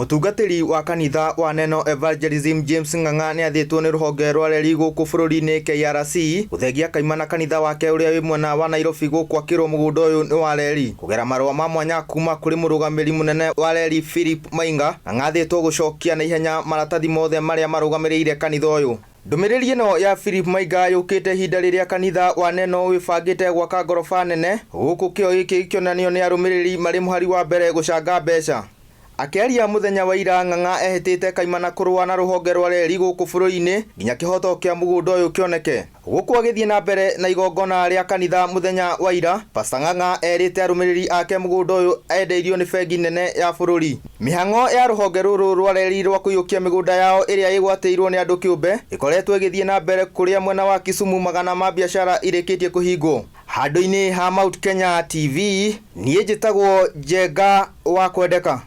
Mũtungatĩri wa kanitha wa Neno Evangelism James Ng'ang'a nĩathĩtwo nĩ rũhonge rwa reri gũkũ bũrũri-inĩ KRC gũthengia kaimana kanitha wake ũrĩa wĩ mwena wa Nairobi gũkwakĩrwo mũgũnda ũyũ nĩ wa reri kũgera marũa ma mwanya kuma kũrĩ mũrũgamĩri mũnene wa reri Philip Mainga. Ng'ang'a athĩtwo gũcokia na ihenya maratathi mothe marĩa marũgamĩrĩire kanitha ũyũ. Ndũmĩrĩri ĩno ya Philip Mainga yũkĩte ihinda rĩrĩa kanitha wa Neno wĩbangĩte gwaka ngoroba nene gũkũ kĩo gĩkĩ gĩkĩonanio nĩ arũmĩrĩri marĩ mũhari wa mbere gũcanga mbeca. Akĩaria mũthenya wa ira Ng'ang'a ehĩtĩte kaimana kũrũa na rũhonge rwa reri gũkũ bũrũri-inĩ nginya kĩhoto kĩa mũgũnda ũyũ kĩoneke. Gũkũ agĩthiĩ na mbere na igongona rĩa kanitha mũthenya wa ira, Pastor Ng'ang'a erĩte arũmĩrĩri ake mũgũnda ũyũ endeirio nĩ bengi nene ya bũrũri. Mĩhang'o ya rũhonge rũrũ rwa reri rwa kũiyũkia mĩgũnda yao ĩrĩa ĩgwatĩirwo nĩ andũ kĩũmbe ĩkoretwo ĩgĩthiĩ na mbere kũrĩa mwena wa Kisumu magana ma biacara irĩkĩtie kũhingwo. Handũ-inĩ ha Mount Kenya TV, niĩ njĩtagwo Njenga wa Kwendeka.